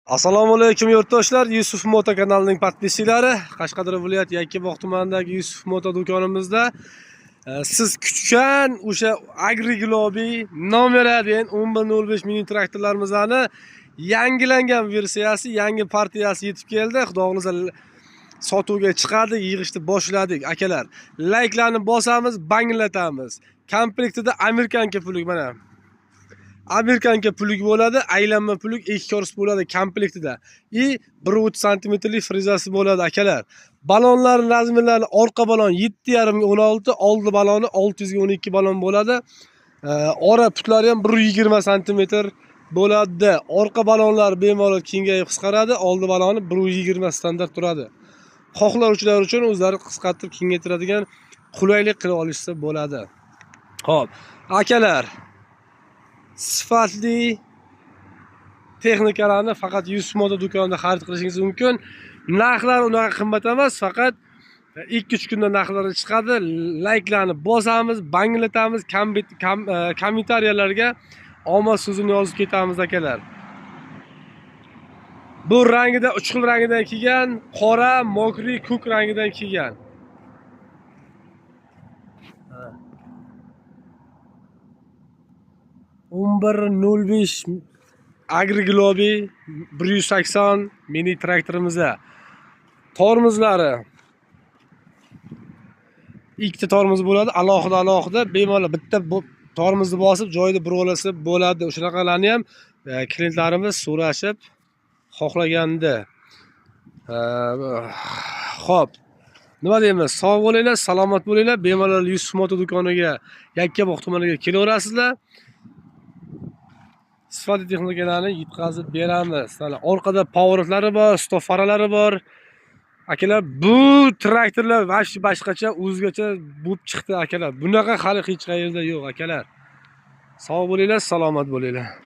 Assalomu alaykum yurtdoshlar, Yusuf Moto kanalining подписчик lari. Qashqadaryo viloyati Yakkabog' tumanidagi Yusuf Moto do'konimizda siz kutgan o'sha Agriglobi nomer 1 1105 mini traktorlarimizni yangilangan versiyasi, yangi partiyasi yetib keldi. Xudo xohlasa sotuvga chiqadi, yig'ishni boshladik akalar. Layklarni bosamiz, banglatamiz. Komplektida американка плуг mana. Американка плуг bo'ladi, aylanma плуг, ikki корпус bo'ladi komplektida. И 1.30 santimetrlik frezasi bo'ladi akalar. Balonlar размер lari: orqa balon 7.5 ga 16, oldi baloni 600 ga 12 balon bo'ladi. Ora putlari ham 1.20 santimetr bo'ladi. Orqa balonlar bemalol kengayib qisqaradi, oldi baloni 1.20 standart turadi. Xohlovchilar uchun o'zlari qisqartirib kengaytiradigan qulaylik qilib olishsa bo'ladi. Xo'p, akalar, sifatli texnikalarni faqat Yusuf Moto do'konida xarid qilishingiz mumkin. Narxlar unaqa qimmat emas, faqat 2-3 kunda narxlari chiqadi. Layklarni bosamiz, banglatamiz, kommentariyalarga omad so'zini yozib ketamiz akalar. Bu rangida 3 xil rangidan kelgan, qora, мокрый, ko'k rangidan kelgan. Ha. 11.05 Agriglobi 180 mini traktorimizda. Tormozlari ikkita tormoz bo'ladi, alohida alohida bemalol bitta tormozni bosib joyida burib olsa bo'ladi. O'shanaqalarni ham klientlarimiz so'rashib xohlagandi. Xo'p, nima deymiz? Sog' bo'linglar, salomat bo'linglar. Bemalol Yusuf Moto do'koniga, Yakkabog' tumaniga kelaverasizlar. Sifatli texnikalarni yetkazib beramiz. Mana orqada поворот lari bor, stop faralari bor. Akalar, bu traktorlar вообще boshqacha, o'zgacha bo'lib chiqdi akalar. Bunaqa hali hech qayerda yo'q akalar. Sog' bo'linglar, salomat bo'linglar.